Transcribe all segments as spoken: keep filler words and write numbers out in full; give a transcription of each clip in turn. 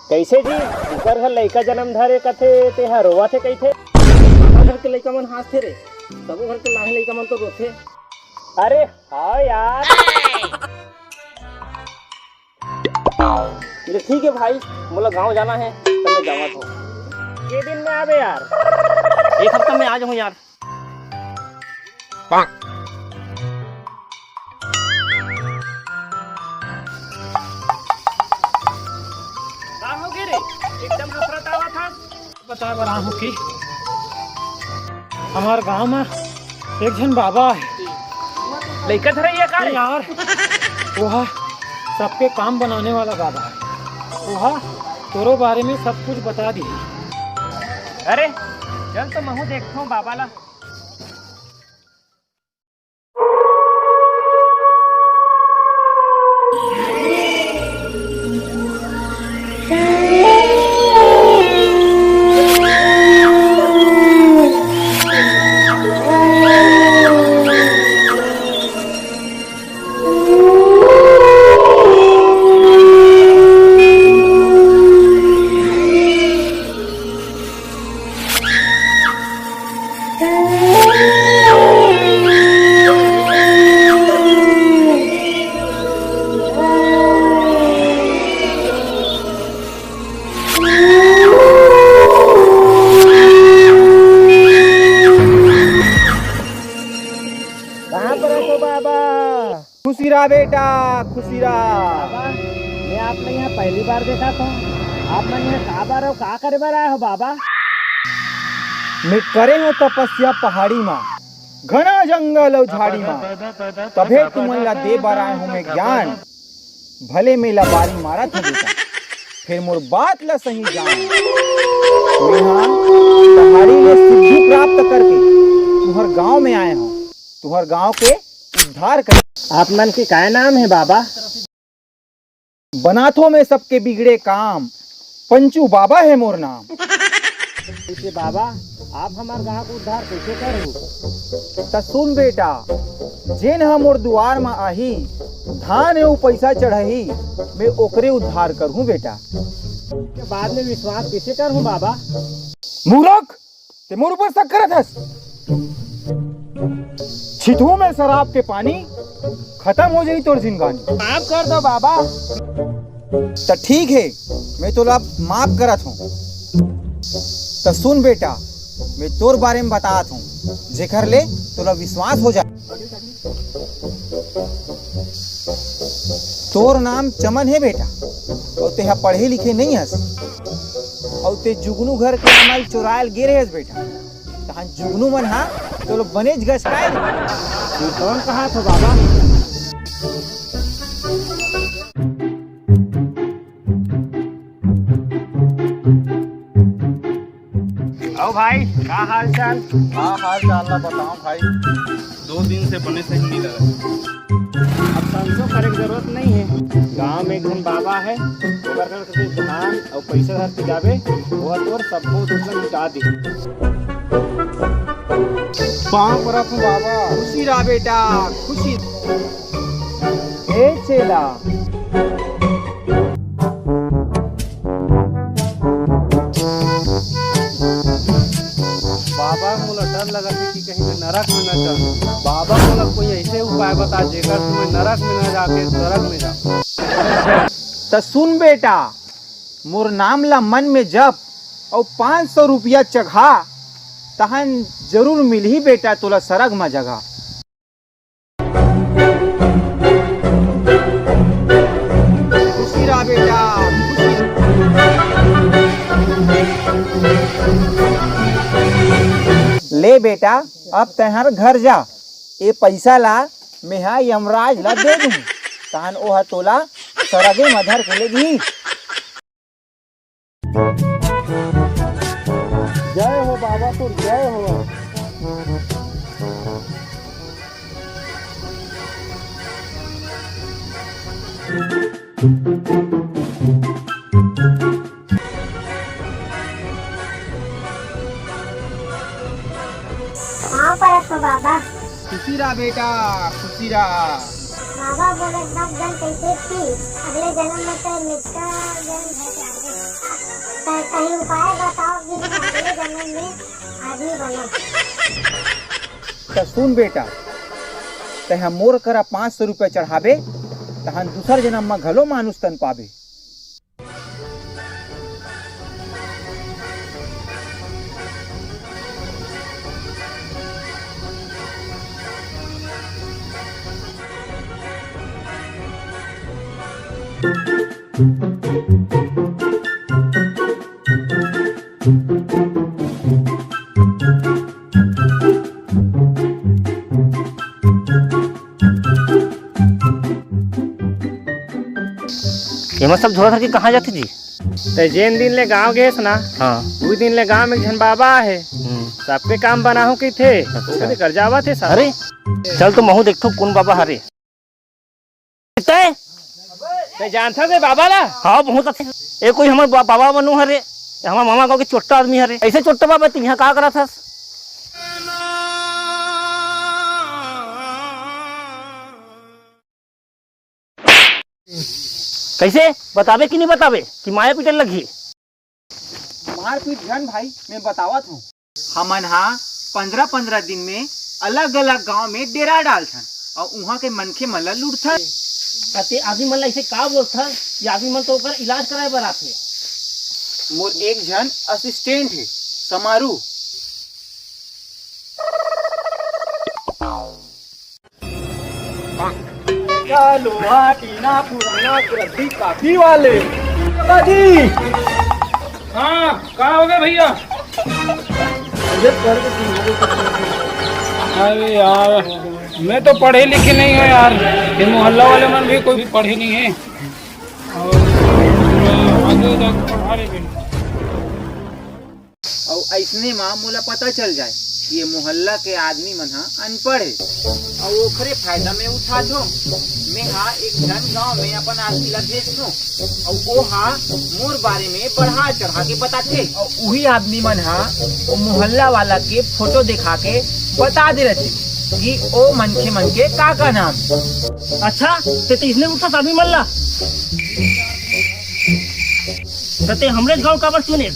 कइसे जी? ओकर घर लइका जनम धरे कथे, तेहा रोवत हे कहिथे। हमर घर के लइका मन हाँसथे रे, सबो घर के लाही लइका मन तो रोथे। अरे हाँ यार। ले ठीक हे भाई, मोला गाँव जाना हे, त मैं जावत हँव। के दिन में आबे यार? एक हफ्ता में आ जाहूँ यार। का होगे रे? एकदम हफरत आवत हस। बताए बर आहूँ कि हमर गांव म एक झन बाबा हे। लइका धरइया का रे? यार, ओहा सबके काम बनाने वाला बाबा हे। ओहा तोरो बारे में सब कुछ बता दिही। अरे चल तो महूँ देखथों बाबा ला। कहाँ पर हो बाबा? खुशी रहा बेटा, खुशी रहा। बाबा, मैं आप ला यहाँ पहली बार देखत हँव। आप मन यहाँ का बर अउ का करे बर आए हो बाबा? मैं करे हँव तपस्या पहाड़ी मा, घना जंगल अउ झाड़ी मा, तभे तुमन ला दे बर आए हँव मैं ज्ञान। भले मैं लबारी मारत हँव बेटा, फेर मोर बात ला सही जान। मेंहा पहाड़ी ले सिद्धि प्राप्त करके तुँहर गाँव में आए हँव, तुँहर गाँव के उद्धार कर। आप मन के काय नाम हे बाबा? बनाथों मैं सबके बिगड़े काम, पंचू बाबा हे मोर नाम। अइसे बाबा, आप हमर गाँव के उद्धार कइसे करहू? त सुन बेटा, जेन ह मोर दुआर म आही, धान अउ पइसा चढ़ाही, मैं ओकरे उद्धार करहूँ बेटा। के बाद में विश्वास कइसे करहूँ बाबा? मूरख, ते मोर ऊपर शक करत हस? छितहूँ मैं शराब के पानी, खतम हो जाही तोर जिनगानी। माफ कर दो बाबा। त ठीक हे, मैं तोला माफ करत हँव। त सुन बेटा, मैं तोर बारे में बतात हँव, जेकर ले तोला विश्वास हो जाए। तोर नाम चमन हे बेटा, अउ तेहा पढ़े लिखे नइ हस, अउ ते जुगनू घर के अमल चोरायल गे रहेस बेटा। तहन जुगनू मन हा तोला बनेच गचकाय। ये कौन कहा था बाबा? अउ भाई, का हाल चाल? का हाल चाल ला बताओ भाई, दो दिन से बने सही नहीं लगा। अब संसो करे के जरूरत नहीं है। गांव में एक झन बाबा है, ओकर घर के धान अउ पैसा धर के जाबे, वो तोर सबको दुख ला मिटा दे। पाँव परत हूँ बाबा। खुशी रहा बेटा, खुशी। ए चेला। बाबा, मोला डर लगत हे कि कहीं मैं नरक में न जाऊं। बाबा, मोला कोई ऐसे उपाय बता, जेकर से मैं नरक में न जाके स्वर्ग में जाऊं। त सुन बेटा, मोर नाम ला मन में जप अउ पाँच सौ रुपया चघा, तहन जरूर मिलही बेटा तोला सरग म जगह। खुशी रहा बेटा, खुशी। ले बेटा, अब तैंहर घर जा, ए पइसा ला मेहा यमराज ला दे दूँ, तहन ओह तोला सरगे म धर के लेगही। जय हो बाबा तोर, जय हो। पाँव परत हो बाबा। खुशी रहा बेटा, खुशी रहा। बाबा बोले, "दस जन कैसे थी? अगले जन्म में तो मिटका जन्म है जाने।" कहीं उपाय बताओ कि मैं अगले जन्म में आदमी बनूं। त सुन बेटा, तैं ह मोर करा पाँच सौ रुपया चढ़ाबे, तहन दूसर जन्म म घलो मानुष तन पाबे। एमा सब झोला धर के कहाँ जाथे जी? ते जेन दिन ले गांव गेस ना, हाँ। उही दिन ले गांव में एक झन बाबा आहे। हम्म। सबके काम बनाहूं कहिथे, अच्छा। ओकरे कर जावत हे सब। अरे, चल तो महूं देखथों कोन बाबा हरे। ते? ते जानथस ए बाबा ला? हाँ, बहुत अच्छा। ए कोई हमर बा-, बाबा मनु हरे, ए हमर मामा गांव के चोट्टा आदमी हरे। अइसे चोट्टा बाबा, तैं इहाँ का करत हस? कइसे बताबे कि नहीं बताबे कि माया पीटे लगही? मारपीट झन भाई, मैं बतावत हूँ। हमन हा पंद्रह पंद्रह दिन में अलग-अलग गांव में डेरा डालथन अउ उहाँ के मनखे मन ला लूटथन। अते आदमी मन ला अइसे का बोलथन कि आदमी मन तो ओकर इलाज कराए बर आथे। मोर एक झन असिस्टेंट हे, समारू। क्या लोहा टीना पुराना रद्दी काठी वाले? बाजी। हाँ, का हो गया भैया? अरे यार, मैं तो पढ़े लिखे नहीं हूँ यार, ये मोहल्ला वाले मन भी कोई भी पढ़े नहीं है। और आगे जाके पढ़ा रहे भी नहीं। अउ अइसने म मोला पता चल जाए कि ये मोहल्ला के आदमी मन ह अनपढ़ हे, अउ ओखरे फायदा में उठाथों। मैं हा एक झन गांव में अपन आदमी ला भेजथों, अउ ओ हा मोर बारे में बढ़ा चढ़ा के बताथे, अउ उही आदमी मन ह ओ मोहल्ला वाला के फोटो दिखा के बता दे रथे कि ओ मनखे मन के का का नाम हे। अच्छा, ते तो इसने उठा आदमी मन ला। त ते हमरेच गाँव काबर चुने?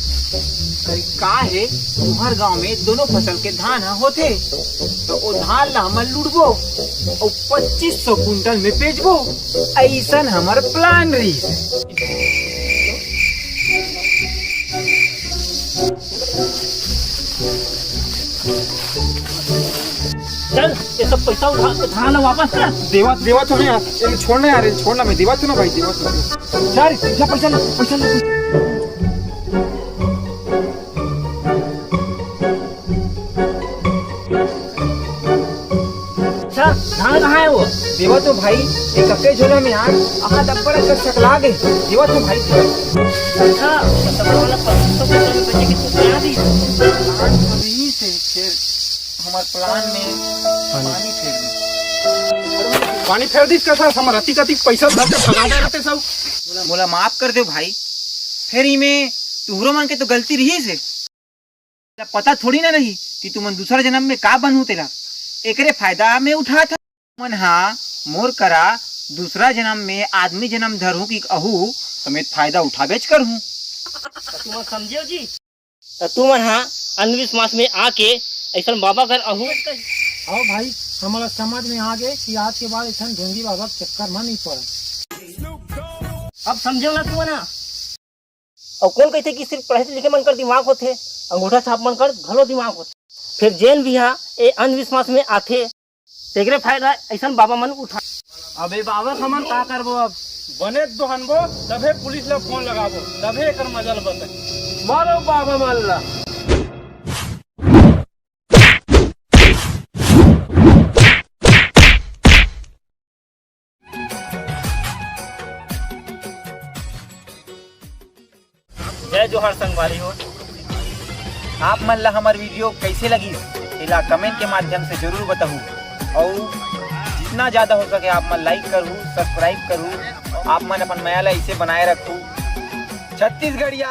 अरे का हे, तुहर गाँव में दोनों फसल के धान ह होथे, त ओ धान ला हमन लुटबो अउ पच्चीस सौ कुंटल में बेचबो, अइसन हमर प्लान रहिस। चल, ये सब पैसा उठा, धान ला वापस कर। देवा, देवा तो नहीं यार, इन्हें छोड़ना यार, इन्हें छोड़ना, मैं देवा तो ना भाई, देवा तो। यार, इतना पैसा ले, पैसा ले। अच्छा, धान कहाँ है वो? देवा तो भाई, एक अक्के झोला में यार, आहा डब्बा रख कर सकला गए। देवा तो भाई, देवा। अच्छा, मतलब वाला पच्चीस सौ कुंटल में बेचे के तू बना दी। धान तो नहीं से, फिर हमार प्लान में पानी। पानी फेर दी। पानी फेर दिस कस हमर अतिक अतिक पैसा धर के भगा दे रहिथे सब। मोला माफ कर देव भाई, फेर इमे तुहरो मन के तो गलती रहिस हे। पता थोड़ी ना रही कि तुमन दूसरा जन्म में का बनहू तेला, एकरे फायदा में उठात हव। तुमन हा मोर करा दूसरा जन्म में आदमी जन्म धरहू कि अहू समेत फायदा उठाबेच करहू। तुमन समझेव जी? त तुमन हा अंधविश्वास में आके अइसन बाबा कर अहू। हाँ भाई, हमला समझ में आ गे कि आज के बाद अइसन ढोंगी बाबा के चक्कर में नहीं पड़न। अब समझेव ना तुमन हा? अउ कोन कहिथे कि सिर्फ पढ़े लिखे मन कर दिमाग होथे, अंगूठा छाप मन कर घलो दिमाग होथे। फिर जेन भी हा ए अंधविश्वास में आथे, तेकरे फायदा अइसन बाबा मन उठा। अबे बाबा, हमन का करबो अब? बने दोहनबो, तभे पुलिस ला फोन लगाबो, तभे एकर मजा ल बताई। मारो बाबा मन ला। जय जोहार संगवारी हो। आप मन ला हमर वीडियो कइसे लगिस, एला कमेंट के माध्यम से जरूर बताहू। अउ जितना ज्यादा हो सके आप मन लाइक करहू, सब्सक्राइब करहू। आप मन अपन मया ला अइसे बनाए रखहू। छत्तीसगढ़िया।